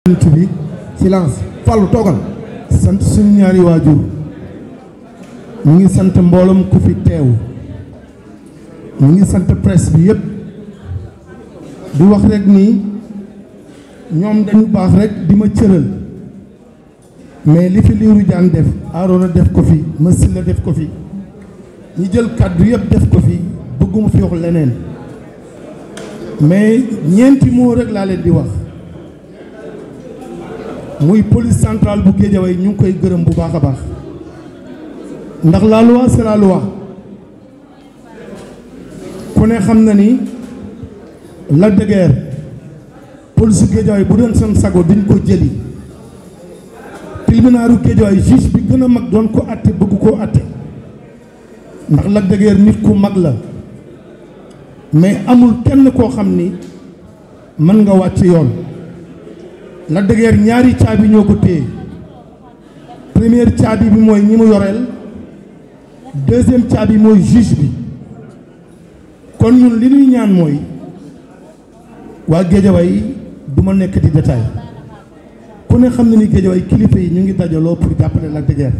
bi silence Fallou toogal sant suñu ñaari waajur ñu ngi sant mbooloom ku fi teew ñu ngi sant presse bi yépp di wax rek nii ñoom dañu baax rek di ma cëral mais li fi Lirou Diane def Arona def ko fi Massila def ko fi ñi jël kàddu yépp def ko fi bëgguma fi wax leneen mais ñeenti moo rek laa leen di wax muy police centrale bu Guédiawaye ñu ngi koy gërëm bu baax a baax ndax la loi c'est la loi ku ne xam na ni Lac de Guiers police Guédiawaye bu doon seen sago duñ ko jëli tribunalu Guédiawaye juge bi gën a mag doon ko atte bëgg koo atte ndax Lac de Guiers nit ku mag la mais amul kenn koo xam ni mën nga wàcc yoon Lac de Guiers ñaari caabi ñoo ko téye première caabi bi mooy ñi mu yoreel deuxième caabi mooy juge bi kon ñun li ñuy ñaan mooy waa Guédiawaye du ma nekk di détail ku ne xam na ni Guédiawaye kilifa yi ñu ngi dajaloo pour jàppale Lac de Guiers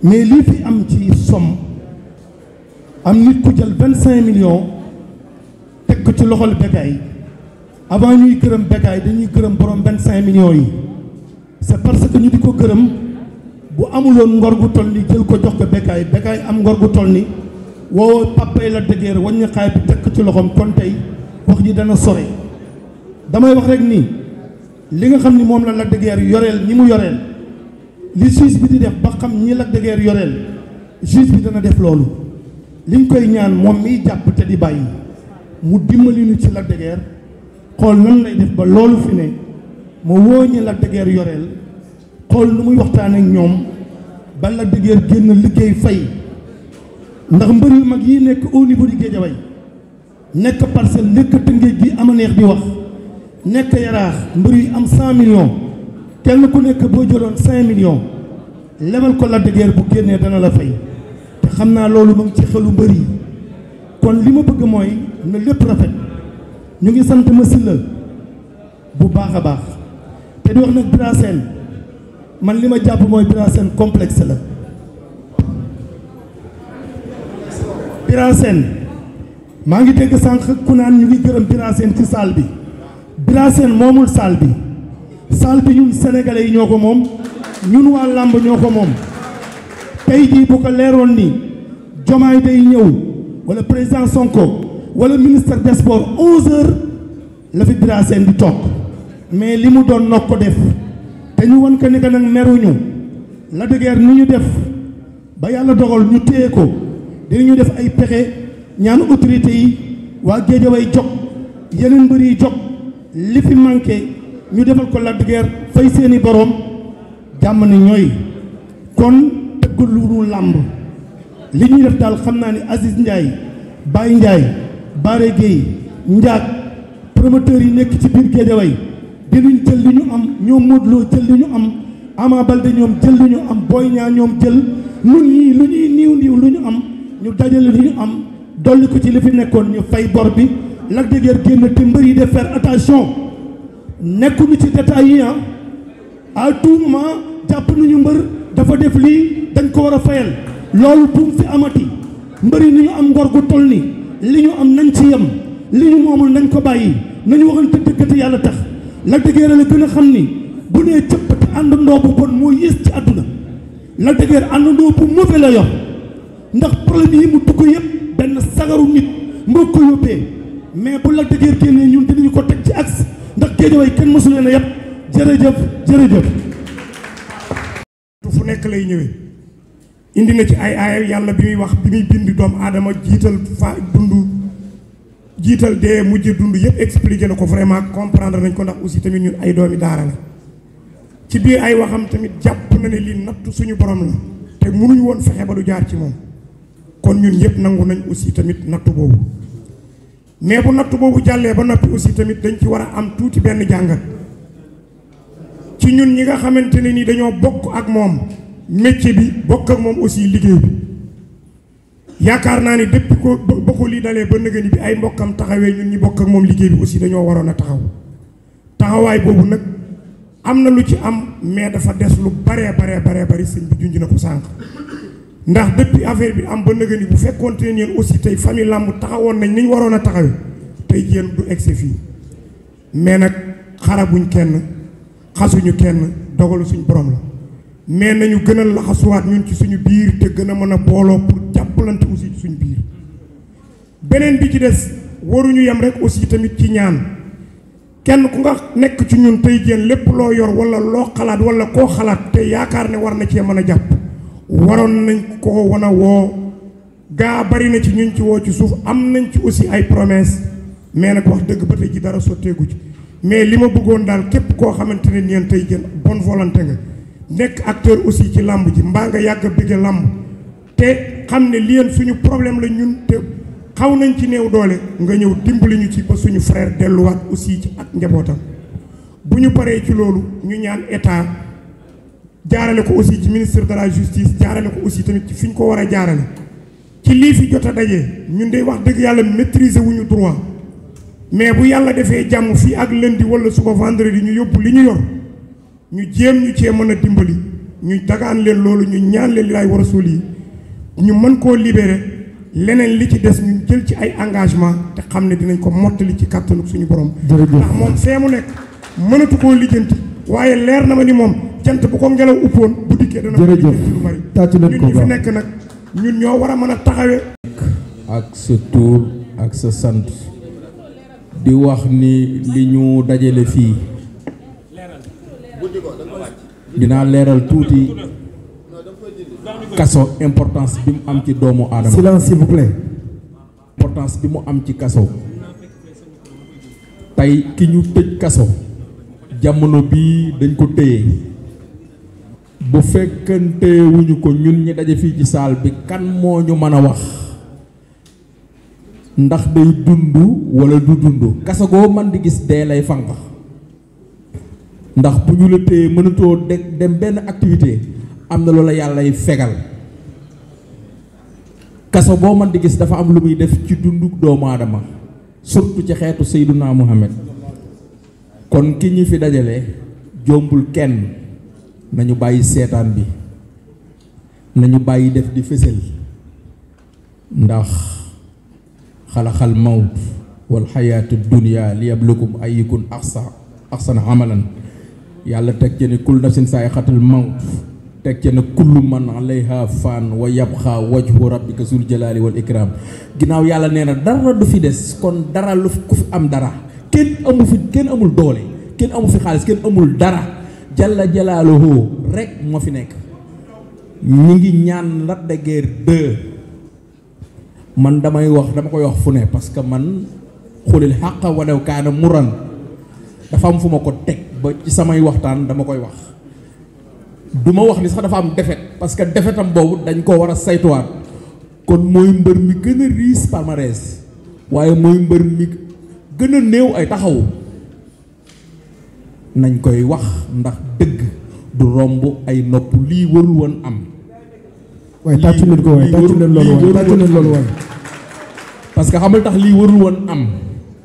mais lii fi am ci somme am nit ku jël 25 millions teg ko ci loxol Bécaye avant ñuy gërëm Bécaye dañuy gërëm borom 25 millions yi c'est parce que ñu di ko gërëm bu amuloon ngor gu toll ni jël ko jox ko Bécaye Bécaye am ngor gu toll ni woo papay Lac de Guiers wàññi xaay bi teg ko ci loxoom kon tey wax ji dana sore damay wax rek nii li nga xam ni moom la Lac de Guiers yoreel ñi mu yoreel li juge bi di def ba xam ñi Lac de Guiers yoreel juge bi dana def loolu liñ koy ñaan moom miy jàpp te di bàyyi mu dimbali ñu ci Lac de Guiers xool nan lay def ba loolu fi ne mu woo ñi Lac de Guiers yoreel xool nu muy waxtaan ak ñoom ba Lac de Guiers génn liggéey fay ndax mbër yu mag yi nekk au niveau du Guédiawaye nekk Parcelles nekk Tëngéej gi ama neex di wax nekk Yaraax mbër yu am 100 millions kenn ku nekk boo jëloon 5 millions lebal ko Lac de Guiers bu génnee dana la fay te xam naa loolu mu ngi ci xelu mbër yi kon li ma bëgg mooy na lépp rafet ñu ngi sant Massila bu baax a baax te di wax nag Bira Sène man li ma jàpp mooy Bira Sène complexe la Bira Sène maa ngi dégg sànq ku naan ñu ngi gërëm Bira Sène ci salle bi Bira Sène moomul salle bi ñun sénégalais yi ñoo ko moom ñun waa làmb ñoo ko moom tey jii bu ko leeroon ni Diomaye day ñëw wala président Sonko wala ministre des sports 11h la fi Bira Sène di toog mais li mu doon nokk ko def te ñu wan ko ni que nag meruñu Lac de Guiers ni ñu def ba yàlla dogal ñu téye ko dinañu def ay pexe ñaan autorité yi waa Guédiawaye jog yeneen mbër yi jog li fi manqué ñu defal ko Lac de Guiers fay seeni boroom jàmm ni ñooy kon tëgg lu nu làmb li ñuy def daal xam naa ni Aziz Ndiaye Baye Ndiaye Bare Gueye Ndiak promoteur yi nekk ci biir Guédiawaye dinañ jël li ñu am ñoom Modou Lo jël li ñu am Ama Baldé ñoom jël li ñu am Boy Niang ñoom jël ñun ñii lu ñuy niiw lu ñu am ñu dajale li ñu am dolli ko ci li fi nekkoon ñu fay bor bi Lac de Guiers génn te mbër yi de faire attention nekkuñu ci détails yi à tout moment jàpp nañu mbër dafa def lii dañ ko war a fayal loolu bu mu fi amati mbër yi ni ñu am ngor gu toll ni li ñu am nañ ci yem li ñu moomul nañ ko bàyyi nañu waxante dëgg te yàlla tax Lac de Guiers la gën a xam ni bu nee cëpp te àndandoo bu bon moo yées ci àdduna Lac de Guiers àndandoo bu mauvais la yor ndax problème yi mu dugg yëpp benn sagaru nit moo ko yóbbee mais bu Lac de Guiers génnee ñun dinañu ko teg ci axe ndax Guédiawaye kenn mësu leen a yëpp jërëjëf fu nekk lay ñëwee indi na ci ay aaya yàlla bi muy wax bi muy bind doomu aadama jiital fa dund jiital dee mujj dund yëpp expliqué na ko vraiment comprendre nañ ko ndax aussi tamit ñun ay doomi daara la ci biir ay waxam tamit jàpp na ne lii nattu suñu borom la te mënuñu woon fexe ba du jaar ci moom kon ñun ñëpp nangu nañ aussi tamit nattu boobu mais bu nattu boobu jàllee ba noppi aussi tamit dañ ci war a am tuuti benn jàngat ci ñun ñi nga xamante ne ni dañoo bokk ak moom métier bi bokk ak moom aussi liggéey bi yaakaar naa ne depuis ko bokku lii dalee ba nëgëni bi ay mbokkam taxawee ñun ñi bokk ak moom liggéey bi aussi dañoo waroon a taxawaay boobu nag am na lu ci am mais dafa des lu baree bari sëñ bi junj na ko sànq ndax depuis affaire bi am ba nëga ni bu fekkoonte ne yéen aussi tey famille làmb taxawoon nañ ni ñu waroon a taxawe tey yéen du egsi fii mais nag xarabuñ kenn xasuñu kenn dogalu suñ borom la mais nañu gën a laxasuwaat ñun ci suñu biir te gën a mën a booloo pour jàppalante aussi ci suñu biir beneen bi ci des waruñu yem rek aussi tamit ci ñaan kenn ku nga nekk ci ñun tey jéen lépp loo yor wala loo xalaat wala koo xalaat te yaakaar ne war na cee mën a jàpp waroon nañ ko wan a woo gaa bari na ci ñun ci woo ci suuf am nañ ci aussi ay promesse mais nag wax dëgg ba tey ji dara sotteegu ci mais li ma bëggoon daal képp koo xamante ne ñeen tey jéen bonne volonté nga nekk acteur aussi ci làmb ji mbaa nga yàgg a bëgge làmb te xam ne lii suñu problème la ñun te xaw nañ ci néew doole nga ñëw dimbali ñu ci ba suñu frère delluwaat aussi ci ak njabootam bu ñu paree ci loolu ñu ñaan état jaarale ko aussi ci ministre de la justice jaarale ko aussi tamit ci fi ñu ko war a jaarale ci lii fi jot a dajee ñun day wax dëgg yàlla maîtriser wuñu droit mais bu yàlla defee jàmm fii ak lundi wala suba vendredi ñu yóbbu li ñu yor ñu jéem ñu cee mën a dimbali ñu dagaan leen loolu ñu ñaan leen li laay war a suul yi ñu mën koo libérer leneen li ci des ñu jël ci ay engagement te xam ne dinañ ko mottali ci kàttanu suñu borom. ndax moom fee mu nekk mënatu koo lijjanti waaye leer na ma ni moom jant bu ko ngelaw uppoon bu dikkee dana ko lijjanti lu bari ñun ñu fi nekk nag ñun ñoo war a mën a taxawee. ak sa tur ak sa sant di wax ni li ñu dajale fii dinaa leeral tuuti kaso importance bi mu am ci doomu aadama. silence s'il vous plaît. importance bi mu am ci kaso tey ki ñu tëj kaso jamono bii dañ ko téye bu fekkante wuñu ko ñun ñi daje fii ci saal bi kan moo ñu mën a wax ndax day dund wala du dund kaso goo man di gis dee lay fanq ndax bu ñu la téye mënatoo dem benn activité am na loola yàllay fegal kaso boo man di gis dafa am lu muy def ci dundu doomu aadama surtout ci xeetu Seyduna Muhammad kon ki ñi fi dajale jombul kenn nañu bàyyi seetaan bi nañu bàyyi def di fësal ndax xalaxal mawt wal xayaatu dunya li yablukum ayyukum ahsana amalan yàlla teg ci ne kul nafsin saa'iqatul mawt teg ci ne kullu man alayha fan wa yabqa wajhu rabbika zul jalali wal ikram ginnaaw yàlla nee na dara du fi des kon dara lu ku fi am dara kenn amul doole kenn amu fi xaalis kenn amul dara jalla jalaaluhu rek moo fi nekk ñi ngi ñaan Lac de Guiers 2 man dama koy wax fu ne parce que man xulil xàq walaw kaana muran dafa am fu ma ko teg ba ci samay waxtaan dama koy wax du ma wax ni sax dafa am defet parce que defetam boobu dañ ko war a saytuwaat kon mooy mbër mi gën a riis palmarès waaye mooy mbër mi gën a néew ay taxawu nañ koy wax ndax dëgg du romb ay nopp lii warul woon am. waaye tàccu leen ko waaye tàccu leen loolu waaye parce que xamal tax lii warul woon am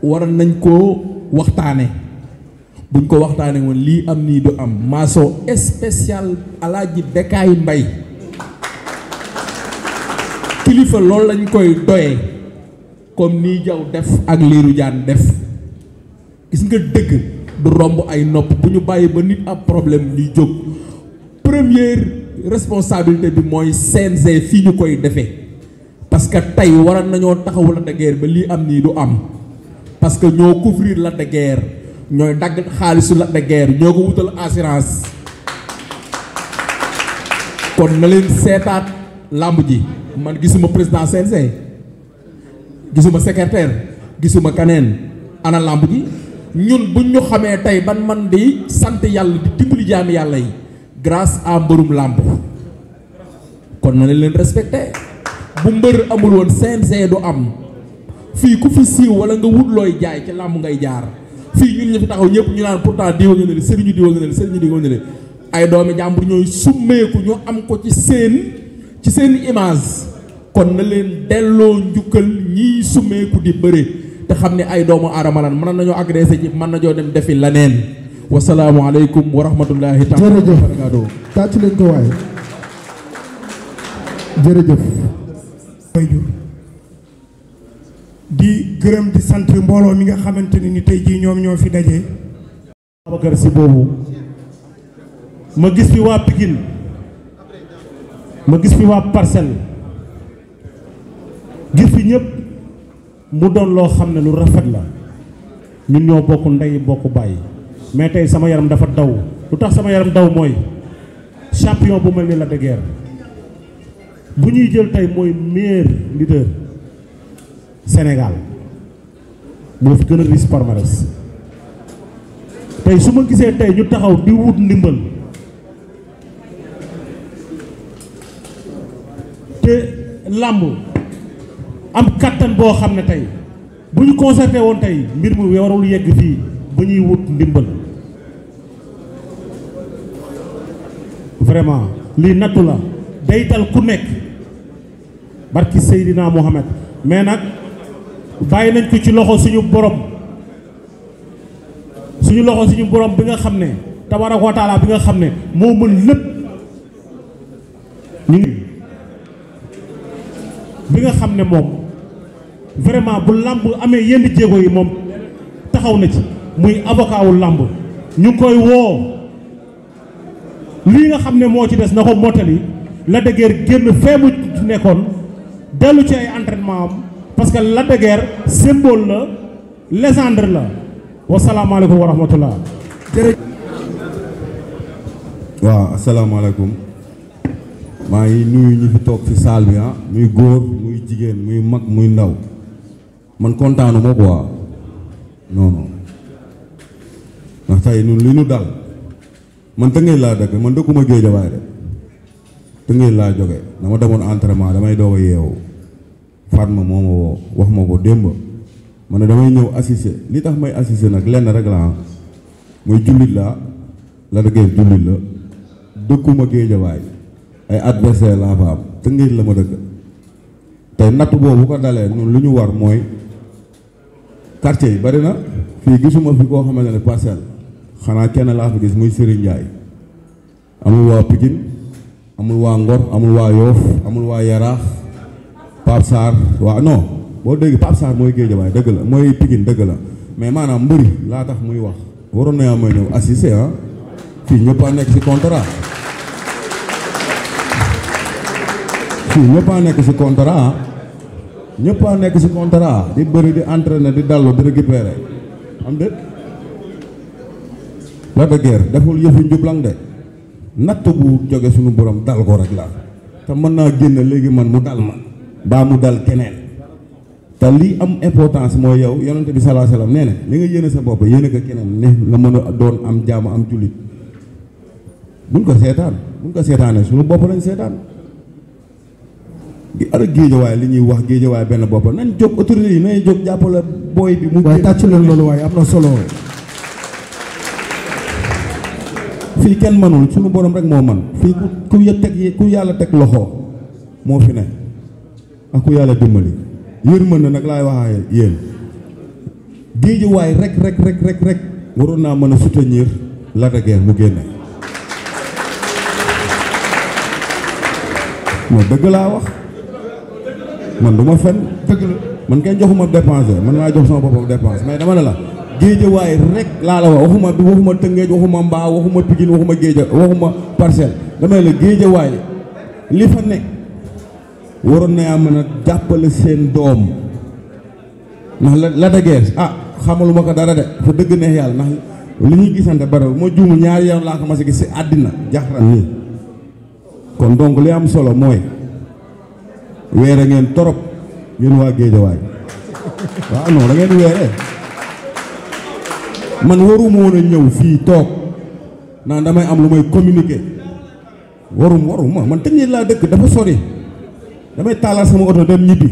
waroon nañ koo waxtaane buñ ko waxtaane woon lii am nii du am maaso spécial Alaaji Bekaay Mbay kilifa loolu lañ koy doyee comme nii jaw def ak liiru jaan def gis nga dëgg du romb ay nopp bu ñu bàyyi ba nit ab problème ñuy jóg première responsabilité bi mooy CNG fii ñu koy defee parce que tey waroon nañoo taxawu Lac de Guiers ba lii am nii du am parce que ñoo couvrir Lac de Guiers ñooy dagg xaalisu Lac de Guiers ñoo ko wutal assurance kon na leen seetaat làmb ji man gisuma président CNG gisuma secrétaire gisuma kaneen ana làmb ji ñun buñ ñu xamee tey ban man di sant yàlla di dimbali jaami yàlla yi grâce à mbërum làmb kon na leen respecté bu mbër amul woon CNG du am fii ku fi siiw wala nga wut looy jaay ci làmb ngay jaar fii ñun ñu fi taxaw ñëpp ñu naan pourtant diwa nga ne le sëriñu diwa nga ne le sëriñu diwa nga ne le ay doomi jàmbur ñooy summeeku ñu am ko ci seen image kon na leen delloo njukkal ñiy summeeku di bëre te xam ne ay doomu aadama lan mën nañoo agressé ji mën nañoo dem defi leneen wasalaamualeykum wa rahmatullahi taala wa jërëjëf barakaatu. tàccu leen ko waaye jërëjëf. di gërëm di sant mbooloo mi nga xamante ne ni tey jii ñoom ñoo fi daje. Babacar si boobu ma gis fi waa Pikine ma gis fi waa Parcelles gis fi ñëpp mu doon loo xam ne lu rafet la ñun ñoo bokk ndey bokk bàyyi mais tey sama yaram dafa daw lu tax sama yaram daw mooy champion bu mel ni Lac de Guiers bu ñuy jël tey mooy meilleur leader Sénégal moo fi gën a riche palmarès tey su ma gisee tey ñu taxaw di wut ndimbal te làmb am kattan boo xam ne tey bu ñu concerté woon tey mbir mi warul yegg fii ba ñuy wut ndimbal vraiment lii nattu la day dal ku nekk barki Seydina Mohamed mais nag bàyyi nañ ko ci loxo suñu borom bi nga xam ne tabaraka wa taala bi nga xam ne moo mën lépp ñu ngi bi nga xam ne moom vraiment bu làmb amee yenn jéego yi moom taxaw na ci muy avocat wu làmb ñu ngi koy woo lii nga xam ne moo ci des na ko mottali Lac de Guiers génn fee mu nekkoon dellu ci ay entraînement am parce que Lac de Guiers symbole la légende la wasalaamaaleykum wa rahmatullah. waaw asalaamaaleykum maa ngi nuyu ñi fi toog ci salle bi muy góor muy jigéen muy mag muy ndaw man kontaanu ma quoi non non ndax tey ñun li ñu dal man Tëngéej laa dëkk man dëkkuma Géejawaay de Tëngéej laa jóge dama demoon entraînement damay doog a yeewu Fatma moo ma woo wax ma ko démb ma ne damay ñëw assister li tax may assister nag lenn rek la muy jullit laa Lac de Guiers jullit la dëkkuma Géejawaay ay adversaire laa fa am Tëngéej la ma dëkk tey natt boobu bu ko dalee ñun lu ñu war mooy quartier yi bari na fii gisuma fi koo xamante ne Parcelles xanaa kenn laa fi gis muy Serigne Ndiaye amul waa Pikine amul waa Ngor amul waa Yoff amul waa Yaraax Pape Sarr waa non boo dégg Pape Sarr mooy Géejawaay dëgg la mooy Pikine dëgg la mais maanaam mbëri laa tax muy wax waroon na may ñëw assister fii ñëpp a nekk ci contrat ñëpp a nekk ci contrat ñëpp a nekk ci contrat di bëri di entraîner di dallu di récupérer am de Lac de Guiers deful yëfu njublang de natt bu jóge suñu borom dal ko rek la te mën naa génn léegi man mu dal ma baa mu dal keneen te lii am importance mooy yow yonente bi sallallahu alayhi wasallam nee na li nga yéene sa bopp yéene ko keneen ne nga mën a doon am jàmm am jullit buñ ko seetaanee suñu bopp lañ seetaan gi ara Géejawaay li ñuy wax Géejawaay benn bopp nañ jóg autorité yi nañ jóg jàppale booy bi mu waaye tàcc leen loolu waaye am na solo. fii kenn mënul suñu borom rek moo man fii ku yàlla teg loxo moo fi ne ak ku yàlla dimbali mën na nag laay waxee yéen Géejawaay rek waroon naa mën a soutenir Lac de Guiers mu génne moo dëgg laa wax man du ma fen dëgg la man kenn joxuma dépense man maa jox sama boppam dépense mais dama ne la Géejawaay rek laa la wax waxuma Tëngéej waxuma Mbaa waxuma Pikine waxuma Parcelles dama ne la Géejawaay li fa nekk waroon na mën a jàppale seen doom ndax Lac de Guiers xamaluma ko dara de fa dëgg neex yàlla ndax li ñuy gisante bari moo juumu ñaari yoon laa ko mas a gis si àddina jaxran nii kon donc li am solo mooy weere ngeen torop yéen waa Géejawaay waaw non da ngeen weere man waruma woon a ñëw fii toog naan damay am lu may communiquer waruma man Tëngéej laa dëkk dafa sori damay taalal sama oto dem ñibbi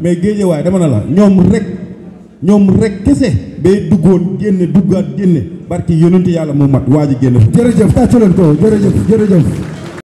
mais Géejawaay dama na la ñoom rek kese day duggoon génne duggaat génne barki yonent yàlla mu mat waa ji génn. jërëjëf tàccu leen ko jërëjëf.